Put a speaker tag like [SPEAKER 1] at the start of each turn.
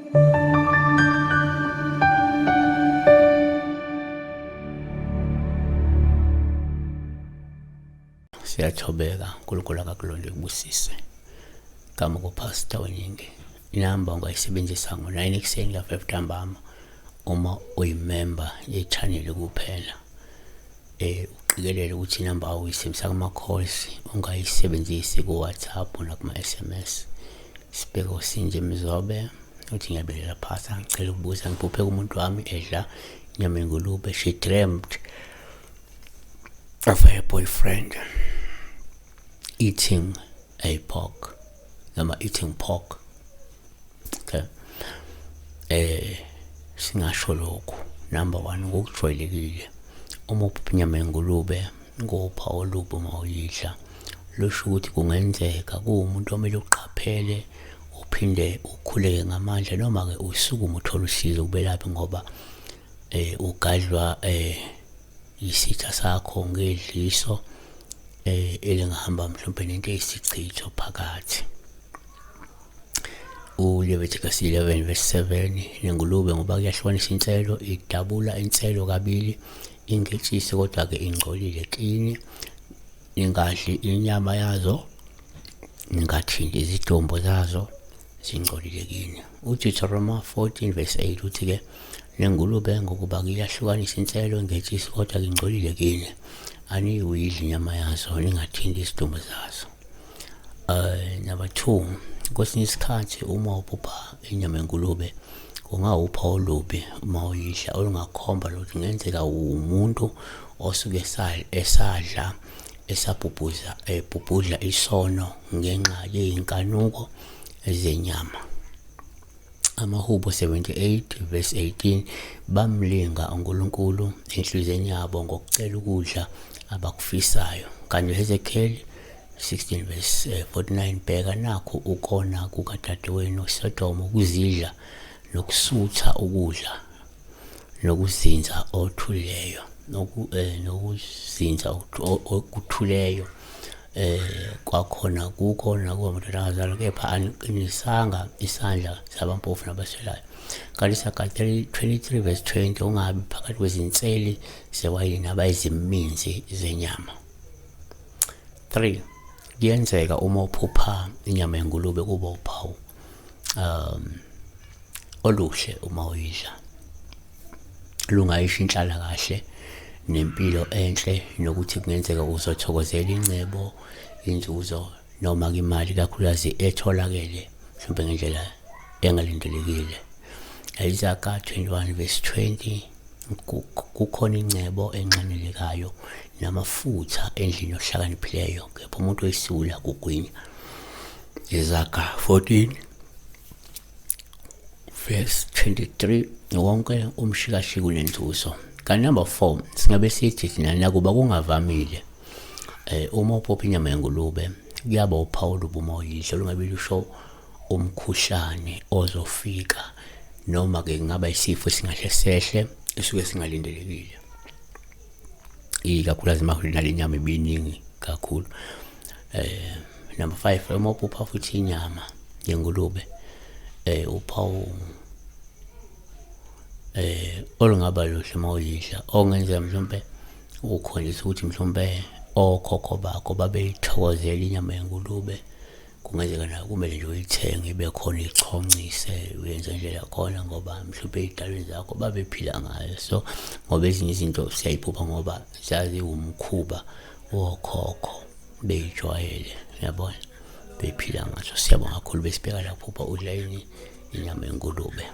[SPEAKER 1] Siyathobeka, uNkulunkulu akakulonde kubusise. Gama kuPastor Weningi. Inamba ungayisebenzisa ngo-9 ekuseni ka-5 ntambama uma uyimember ye-channel kuphela. Uqikelele ukuthi inamba uyisebenzisa kuma-calls, ungayisebenzisi ku-WhatsApp nakuma-SMS. Sibheke uSinje Mzobe uthi ngiyabingelela Pastor, ngicela ukubuza, ngiphuphe kumuntu wami edla inyama yengulube. She dreamt of her boyfriend eating a pork, noma eating pork. Okay, singasho lokhu, number 1, ngokujwayelekile uma uphupha inyama yengulube ngopha olubi uma uyidla, lusho ukuthi kungenzeka kuwumuntu omele uqaphele, uphinde ukhuleke ngamandla, noma-ke usukume uthole usizo kubelaphi, ngoba ugadlwa isitha sakho ngedliso elingahamba mhlawumbe nento eyisichitho phakathi. ULeviticus 11 verse 7, nengulube ngoba kuyahlukanisa inselo, idabula inselo kabili, ingetshisi kodwa-ke ingcolile kini, ningadli inyama yazo, ningathinti izidumbu zazo, zingcolile kini. UDeuteronomy 14 verse 8 uthi-ke nengulube ngokuba kuyahlukanisa inselo, ingetshisi kodwa ingcolile kini, aniyikuyidla inyama yazo, ningathinti izidumbu zazo. Number 2, kwesinye isikhathi uma uphupha inyama yengulube kungawupha olubi uma uyidla, olungakhomba ukuthi kungenzeka uwumuntu osuke esadla esabhubhuza ebhubhudla isono ngenxa yey'nkanuko zenyama. Amahubo 78 verse 18, bamlinga uNkulunkulu enhliziyweni yabo ngokucela ukudla abakufisayo. Kanti uHezekiel 16 verse 49, bheka nakhu ukona kukadadewenu Sodoma, ukuzidla nokusutha ukudla nokuzinza othuleyo, nokuzinza okuthuleyo kwakhona kukhona kuba madodakazalo, kepha aniqinisanga isandla sabampofu nabaswelayo. Kanti Isaga 23 verse 20, ungabi phakathi kwezinseli zewayini nabayiziminzi zenyama. 3, kuyenzeka uma uphupha inyama yengulube kuba uphawu oluhle uma uyidla, lungayisho inhlala kahle nempilo enhle, nokuthi kungenzeka uzothokozela ingcebo, inzuzo noma imali, kakhulukazi etholakele mhlawumbe ngendlela engalindelekile. Isaka 21 verse 20, kukhona ingcebo enxanelekayo namafutha endlini yohlakaniphileyo, kepha umuntu oyisiwula kugwinya. Isaka 14 verse 23, wonke umshikashika unenzuzo. Kanti number 4, singabe sithi thina nakuba kungavamile uma uphupha inyama yengulube kuyaba uphawu olubi uma uyidla, olungabe lusho umkhuhlane ozofika, noma ke kungaba isifo esingahle sehle esuke singalindelekile, ikakhulukazi uma nale nyama ibiningi kakhulu. Number 5, uma uphupha futhi inyama yengulube uphawu olungaba luhle uma uyidla, okungenzeka mhlawumbe ukukhonjisa ukuthi mhlawumbe okhokho bakho babeyithokozela inyama yengulube, kungenzeka nayo kumele nje uyithenge ibe khona, ichoncise, uyenze indlela khona, ngoba mhlawumbe ey'dalweni zakho babephila ngayo. So ngoba ezinye izinto siyayiphupha ngoba zaziwumkhuba wokhokho, beyijwayele, uyabona, bephila ngazo. Siyabonga kakhulu, besibheka lapho udla yini inyama yengulube.